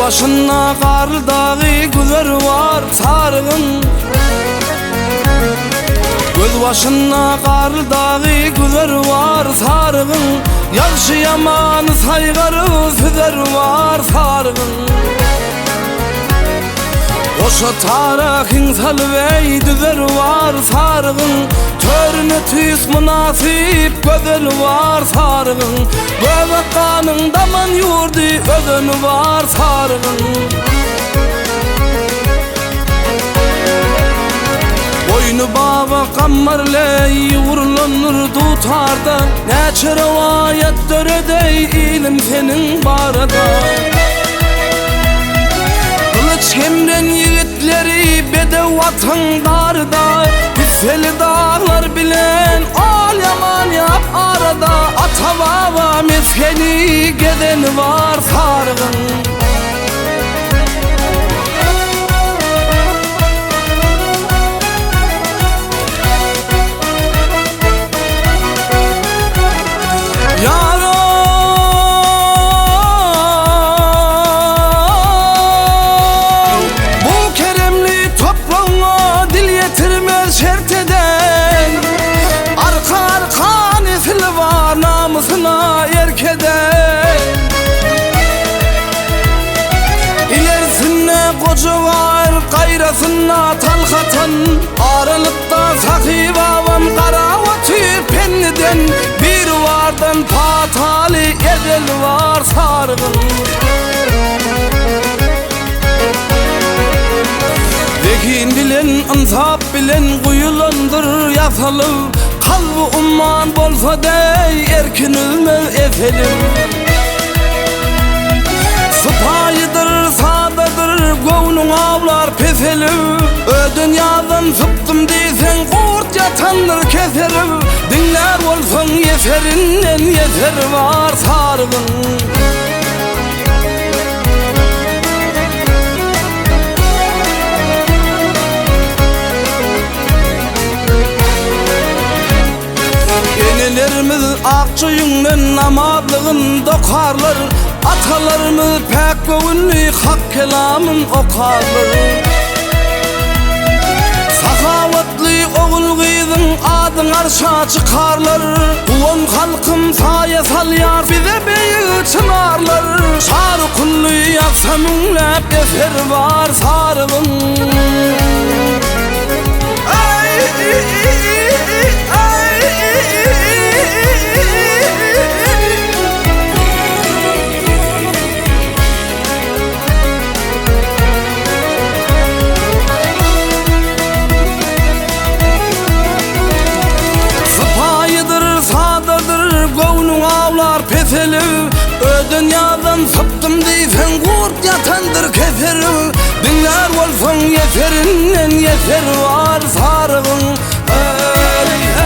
başynda Garly dagy güzer bar sarygyň Göz başynda Garly dagy güzer bar sarygyň Ýagşy ýamany saýgaryp süzer bar sarygyň Goşa tara hyň salyp eý düzer bar sarygyň Törüne tüýs mynasyp gözel bar sarygyň Göbek ganyň daman ýurdy özeni bar sarygyň Boýny baba gammar leý ýugrulandyr dutarda Näçe rowaýat döredeý ilim seniň barada Gylyç gemren ýigitleri bedew atyň daryda Pisseli daglar bilen ol ýaman ýap arada Ata-baba mesgeni gezeni bar sarygyň. Ýarow, bu keremli topragyňa dil ýetirmez şert eden, Arka-arka nesil bar namysyna erk eden. Ilersinde goja bar, gaýrasynda talhatan, Aralykda sahy babam garap otyr penniden, Biribardan pataly ezel bar sargyn. Zehin bilen, ynsap bilen guýulandyr ýasalyp, Kalby umman bolsa deý erkin üzmez eselim. Sypaýydyr, sadadyr, göwnüň awlar peselip, Öden ýazdan sypdym diýseň, gurt ýatandyr keselip, Diňlär bolsaň ýeserinden ýeser bar sarygyň. Enelerimiz akja ýüňden namazlygyn dokarlar, Atalarymyz päk göwünli Hak kelamyn okarlar. Sahawatly ogul-gyzyň adyň arşa çykarlar, Guwan halkym saýa salýar bize beýik çynarlar. Çarykully ýazsa müňläp eser bar sarygyň. Sypaýydyr, sadadyr, göwnüň awlar peselip, Öden ýazdan sypdym diýseň, gurt ýatandyr keselip, Diňlär bolsaň ýeserinden ýeser bar sarygyň. Eý!